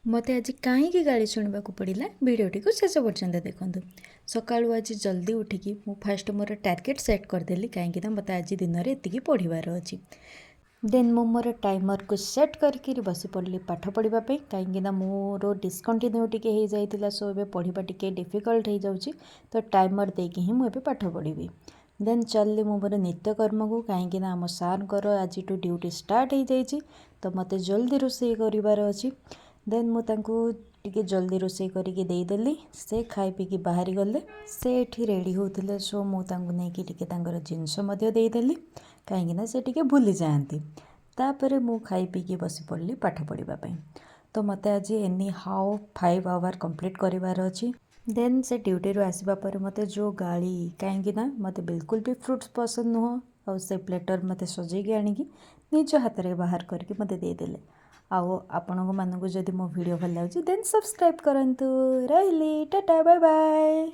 ମୋତେ ଆଜି କାହିଁକି ଗାଳି ଶୁଣିବାକୁ ପଡ଼ିଲା, ଭିଡ଼ିଓଟିକୁ ଶେଷ ପର୍ଯ୍ୟନ୍ତ ଦେଖନ୍ତୁ। ସକାଳୁ ଆଜି ଜଲ୍ଦି ଉଠିକି ମୁଁ ଫାଷ୍ଟ ମୋର ଟାର୍ଗେଟ୍ ସେଟ୍ କରିଦେଲି, କାହିଁକିନା ମୋତେ ଆଜି ଦିନରେ ଏତିକି ପଢ଼ିବାର ଅଛି। ଦେନ୍ ମୁଁ ମୋର ଟାଇମର୍କୁ ସେଟ୍ କରିକିରି ବସି ପଡ଼ିଲି ପାଠ ପଢ଼ିବା ପାଇଁ, କାହିଁକିନା ମୋର ଡିସକଣ୍ଟିନ୍ୟୁ ଟିକେ ହେଇଯାଇଥିଲା। ସୋ ଏବେ ପଢ଼ିବା ଟିକେ ଡିଫିକଲ୍ଟ ହେଇଯାଉଛି, ତ ଟାଇମର୍ ଦେଇକି ହିଁ ମୁଁ ଏବେ ପାଠ ପଢ଼ିବି। ଦେନ୍ ଚାଲିଲି ମୁଁ ମୋର ନିତ୍ୟକର୍ମକୁ, କାହିଁକିନା ଆମ ସାର୍ଙ୍କର ଆଜିଠୁ ଡ୍ୟୁଟି ଷ୍ଟାର୍ଟ ହେଇଯାଇଛି, ତ ମୋତେ ଜଲ୍ଦି ରୋଷେଇ କରିବାର ଅଛି। ଦେନ୍ ମୁଁ ତାଙ୍କୁ ଟିକେ ଜଲ୍ଦି ରୋଷେଇ କରିକି ଦେଇଦେଲି। ସେ ଖାଇ ପିଇକି ବାହାରି ଗଲେ। ସେ ଏଠି ରେଡ଼ି ହେଉଥିଲେ, ସୋ ମୁଁ ତାଙ୍କୁ ନେଇକି ଟିକେ ତାଙ୍କର ଜିନିଷ ମଧ୍ୟ ଦେଇଦେଲି, କାହିଁକିନା ସେ ଟିକେ ଭୁଲି ଯାଆନ୍ତି। ତାପରେ ମୁଁ ଖାଇ ପିଇକି ବସି ପଡ଼ିଲି ପାଠ ପଢ଼ିବା ପାଇଁ। ତ ମୋତେ ଆଜି ଏନି ହାଉ 5 ଆୱାର କମ୍ପ୍ଲିଟ୍ କରିବାର ଅଛି। ଦେନ୍ ସେ ଡ୍ୟୁଟିରୁ ଆସିବା ପରେ ମୋତେ ଯେଉଁ ଗାଳି, କାହିଁକିନା ମୋତେ ବିଲକୁଲ ବି ଫ୍ରୁଟ୍ସ ପସନ୍ଦ ନୁହଁ, ଆଉ ସେ ପ୍ଲେଟର୍ ମୋତେ ସଜେଇକି ଆଣିକି ନିଜ ହାତରେ ବାହାର କରିକି ମୋତେ ଦେଇଦେଲେ। ଆଉ ଆପଣଙ୍କ ମାନଙ୍କୁ ଯଦି ମୋ ଭିଡ଼ିଓ ଭଲ ଲାଗୁଛି, ଦେନ୍ ସବସ୍କ୍ରାଇବ୍ କରନ୍ତୁ। ରହିଲି, ଟାଟା, ବାଏ ବାଏ।